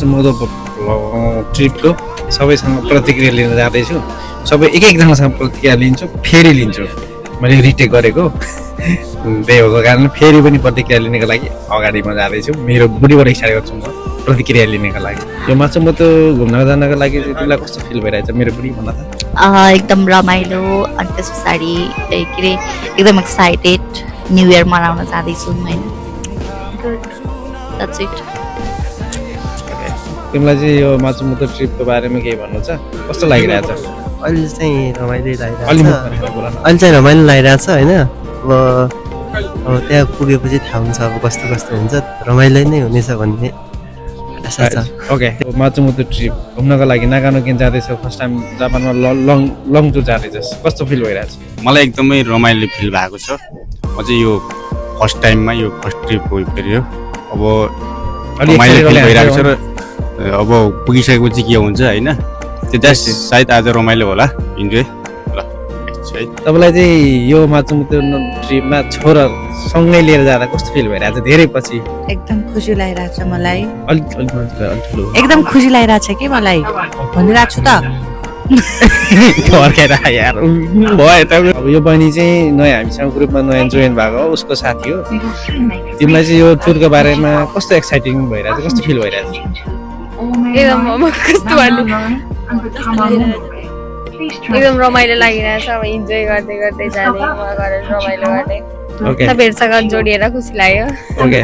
म त ट्रिपको सबैसँग प्रतिक्रिया लिन जाँदैछु। सबै एक एकजनासँग प्रतिक्रिया लिन्छु, फेरि लिन्छु। मैले रिटेक गरेको त्यही भएको कारण फेरि पनि प्रतिक्रिया लिनको लागि अगाडि म जाँदैछु। मेरो बुढीबाट स्टार्ट गर्छु म प्रतिक्रिया लिनको लागि। यो माछामुतो घुम्न जानको लागि चाहिँ तिमीलाई कस्तो फिल भइरहेछ मेरो बुढी भन त? एकदम रमाइलो अनि त्यस पछाडि के अरे एकदम एक्साइटेड न्यू इयर मनाउन जाँदैछु होइन। That's it. तिमीलाई चाहिँ यो माछामुतो ट्रिपको बारेमा केही भन्नु छ? कस्तो लागिरहेछ? अहिले चाहिँ रमाइलो लागिरहेछ। अलि अहिले चाहिँ रमाइलो लागिरहेछ होइन। अब त्यहाँ पुगेपछि थाहा हुन्छ अब कस्तो कस्तो हुन्छ, रमाइलो नै हुनेछ भन्ने आशा छ। ओके, माछामुतो ट्रिप घुम्नको लागि नागानो किन जाँदैछौ? फर्स्ट टाइम जापानमा लङ टुर जाँदैछस्, कस्तो फिल भइरहेछ? मलाई एकदमै रमाइलो फिल भएको छ। म चाहिँ यो फर्स्ट टाइममा यो फर्स्ट ट्रिप हो फेरि हो। अब रमाइलो फिल भइरहेको छ र अब पुगिसकेपछि के हुन्छ होइन, त्यो जस्ट सायद आज रमाइलो होला, इन्जोय ल। तपाईँलाई चाहिँ यो माछामुतो ट्रिपमा छोरा सँगै लिएर जाँदा कस्तो फिल भइरहेछ? धेरै पछि एकदम खुसी लागिरहेछ मलाई। अलिक ठुलो एकदम खुसी लागिरहेछ कि मलाई भनिरहेको छु त। फर्केर यार भयो त। अब यो बहिनी चाहिँ नयाँ हामीसँग ग्रुपमा नयाँ जोइन भएको हो, उसको साथी हो। तिमीलाई चाहिँ यो टुरको बारेमा कस्तो एक्साइटिङ भइरहेछ, कस्तो फिल भइरहेछ? एकदम रमाइलो लागिरहेछ। अब इन्जोय गर्दै गर्दै जाने, रमाइलो गर्ने, ओके तपाईँहरूसँग जोडिएर खुसी लाग्यो। ओके,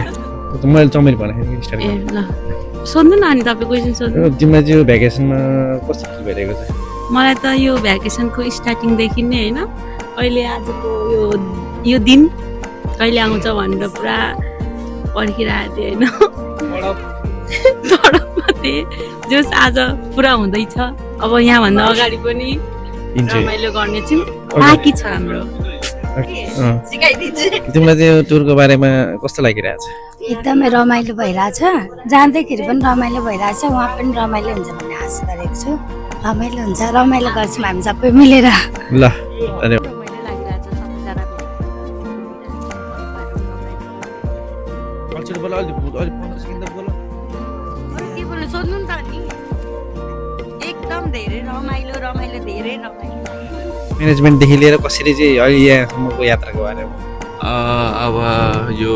मैले चमेली भन्दाखेरि स्टार्ट ए ल सोध्नु न अनि तपाईँ क्वेसन सोध्नु। तिमीलाई चाहिँ यो भ्याकेसनमा कस्तो फिल भइरहेको छ? मलाई त यो भ्याकेसनको स्टार्टिङदेखि नै होइन, अहिले आजको यो दिन कहिले आउँछ भनेर पुरा पर्खिरहेको थिएँ होइन। तडपमा थिएँ, जस आज पुरा हुँदैछ। अब यहाँभन्दा अगाडि पनि रमाइलो गर्नेछौँ, बाँकी छ हाम्रो। तिमीलाई चाहिँ यो टुरको बारेमा कस्तो लागिरहेछ? एकदमै रमाइलो भइरहेछ, जाँदैखेरि पनि रमाइलो भइरहेछ, उहाँ पनि रमाइलो हुन्छ भन्ने आशा गरेको छु। रमाइलो हुन्छ, रमाइलो गर्छौँ हामी सबै मिलेर। ल धन्यवाद। एकदम धेरै रमाइलो रमाइलो धेरै रमाइलो। म्यानेजमेन्टदेखि लिएर कसरी चाहिँ अहिले यहाँसम्मको यात्राको बारेमा? अब यो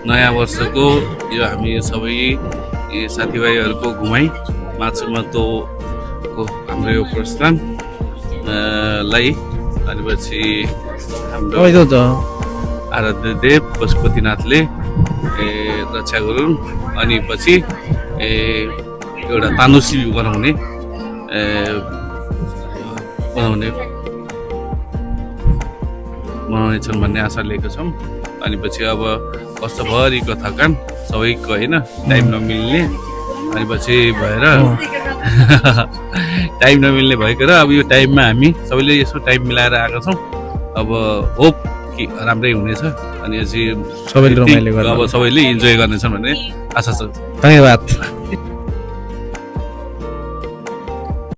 नयाँ वर्षको यो हामी सबै साथीभाइहरूको घुमाइ माछामुतोको हाम्रो यो प्रस्थान लाई भनेपछि हाम्रो आराध्य देव पशुपतिनाथले रक्षा गरून्। अनि पछि एउटा तानुसी बनाउने छन् भन्ने आशा लिएका छौँ। अनि पछि अब वर्षभरिको थकान सबैको होइन, टाइम नमिल्ने अनि पछि भएर टाइम नमिल्ने भएको र अब यो टाइममा हामी सबैले यसो टाइम मिलाएर आएका छौँ। अब होप कि राम्रै हुनेछ अनि अझै सबैले रमाइलो अब सबैले इन्जोय गर्नेछन् भन्ने आशा छ। धन्यवाद।